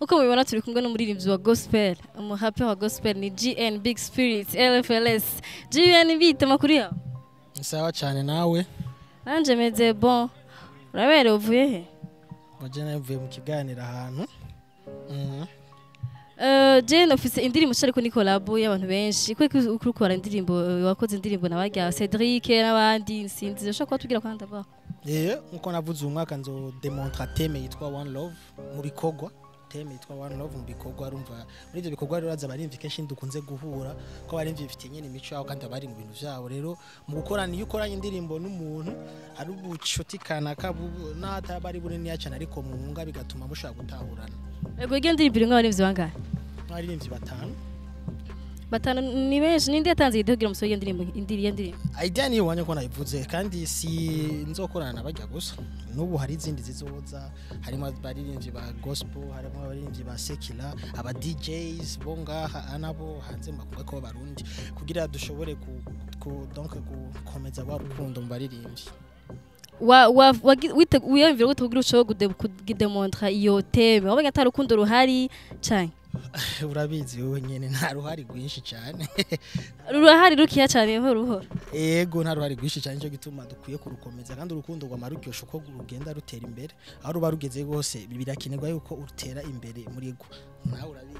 Uko mubibona, turi kumwe n'umuririmbyi wa gospel, umuhape wa gospel, ni GN Big Spirit LFLS. GN, bite, makuru yawe? Ni sawa cyane, nawe? Nanje meze bon. Uraberewe, uvuye he? Waje navuye mu kiganiro ahantu. Jane, ufise indirimbo nshya, ariko ni collabo y'abantu benshi. Kuko uri ukora indirimbo, wakoze indirimbo na barya Cedric n'abandi, sinzi, ushobora kuba tubwira kwanda ba? Nkuko navuze, uyu mwaka nzo démontra thème yitwa One Love mu bikorwa, thème yitwa One Love mu bikorwa. Urumva, muri ibyo bikorwa rero abarimvyi kenshi dukunze guhura, ko abarimvyi bifitiye nyene imico yabo kandi abari mu bintu vyabo. Rero mu gukorana, iyo ukoranye indirimbo n'umuntu hari ubucuti kanaka n'ataba ari bunini cyane, ariko mwunga, bigatuma mushobora gutahurana. Ego, iyo ndirimbo irimwo abarimvyi bangahe? Abaririmbyi batanu. Batanu ni benshi. Ninde yatanze idea kugira musohore iyo ndirimbo, iyo ndirimbo? Idea ni iwanyu ko nayivuze, kandi si nzokorana na bajya gusa. N'ubu hari izindi zizoza, harimo abaririmbyi ba gospel, harimo abaririmbyi ba secular, aba DJs bo ngaha nabo hanze mu makungu ko barundi, kugira dushobore ku donc gukomeza rwa rukundo mu baririmbyi. Wa wa wiyumvira gute kugira ushobore kudemontra iyo thème? Wabonye ata rukundo ruhari canke? Urabizi wowe nyene, nta ruhari rwinshi cyane. Rurahari rukiya cyane, buhoro buhoro. Ego, nta ruhari rwinshi cyane, nicyo gituma dukwiye kurukomeza. Kandi urukundo rwama ruryoshe uko rugenda rutera imbere. Aho ruba rugeze rwose, birakenerwa yuko urutera imbere muri rwo, nawe urabizi.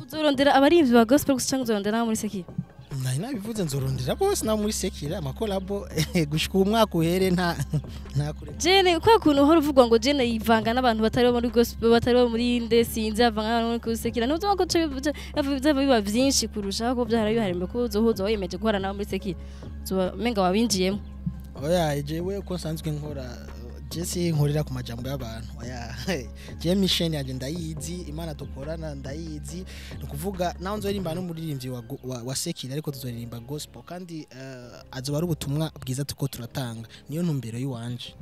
Uzorondera abarimvyi ba gospel gusa canke uzorondera n'abo muri secular? Nari nabivuze, nzorondera bose, nabo muri secular, ama collabo gushika uwo mwaka uhere nta kure. Jene, kwa kuntu uhora uvugwa ngo Jene yivanga n'abantu batari bo muri gospel, batari bo muri inde, sinzi, avanga n'abantu muri secular, ntuzobona ko biza biba vyinshi kurushaho ko vyahora bihari mbere, ko uzohuza wiyemeje guhora nabo muri secular, uzoba umenga wabinjiyemo? Oya, jewe uko nsanzwe nkora, je si nkorera ku majambo y'abantu, oya. Je mission yanjye ndayizi, Imana dukorana ndayizi. Ni ukuvuga naho nzoririmba n'umuririmbyi wa secular, ariko tuzoririmba gospel, kandi azoba ari ubutumwa bwiza tuko turatanga, niyo ntumbero y'iwanje.